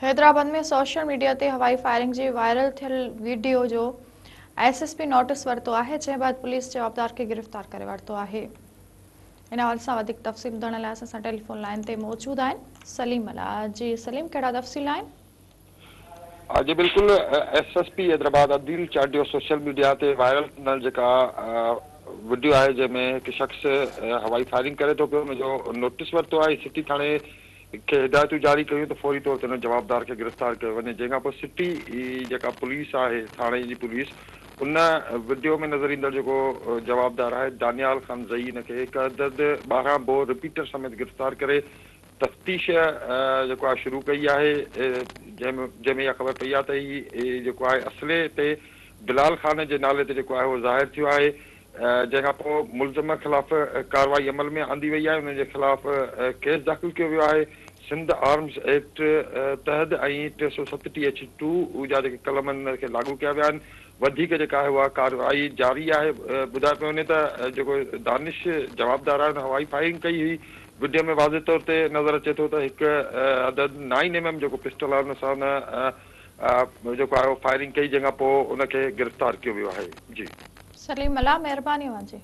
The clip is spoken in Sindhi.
حيدرآباد ۾ سوشل ميڊيا تي هوائي فائرنگ جي وائرل ٿيل وڊيو جو ايس ايس پي نوٽيس ورتو آهي، جنهن بعد پوليس جوابدار کي گرفتار ڪري ورتو آهي. ان حوالي سان وڌيڪ تفصيل ٻڌائڻ لاء اسان سان ٽيليفون لائين تي موجود آهن سليم ملاح. جي سليم، ڪهڙا تفصيل آهن؟ جي بلڪل، S S P Hyderabad Adeel Chandio social media تي وائرل ٿيندڙ جيڪا وڊيو آهي جنهن ۾ هڪ شخص هوائي فائرنگ ڪري ٿو پيو ان جو نوٽيس ورتو آهي. سٽي ٿاڻي کي هدايتون جاري ڪيون ته فوري طور تي ان جوابدار کي گرفتار ڪيو وڃي، جنهن کان پوء سٽي جيڪا پوليس آهي ٿاڻي جي پوليس ان وڊيو ۾ نظر ايندڙ جيڪو جوابدار آهي دانيال خان زئي ان کي هڪ عدد 12 بور رپيٽر سميت گرفتار ڪري تفتيش جيڪو آهي شروع ڪئي آهي، جنهن جنهن ۾ اها خبر پئي آهي ته هي جيڪو آهي اسلحي تي بلال خان جي نالي تي جيڪو آهي اهو ظاهر ٿيو آهي، جنهن کان پوء ملزم خلاف ڪارروائي عمل ۾ آندي وئي آهي، انهن جي خلاف ڪيس داخل ڪيو ويو آهي، سنڌ آرمز ايڪٽ تحت ۽ 307 ٽي ايڇ ٽو جا جيڪي قلم آهن انهن کي لاڳو ڪيا ويا آهن، وڌيڪ جيڪا آهي اها ڪارروائي جاري آهي، ٻڌايو پيو وڃي ته جيڪو دانش جوابدار آهي ان هوائي فائرنگ ڪئي هئي، وڊيو ۾ واضح طور تي نظر اچي ٿو ته هڪ عدد نائين ايم ايم جيڪو پسٽل آهي ان سان ان جيڪو آهي اهو فائرنگ ڪئي، جنهن کان پوء ان کي گرفتار ڪيو ويو آهي. جي. سليم ملاح مهرباني اوهان جي.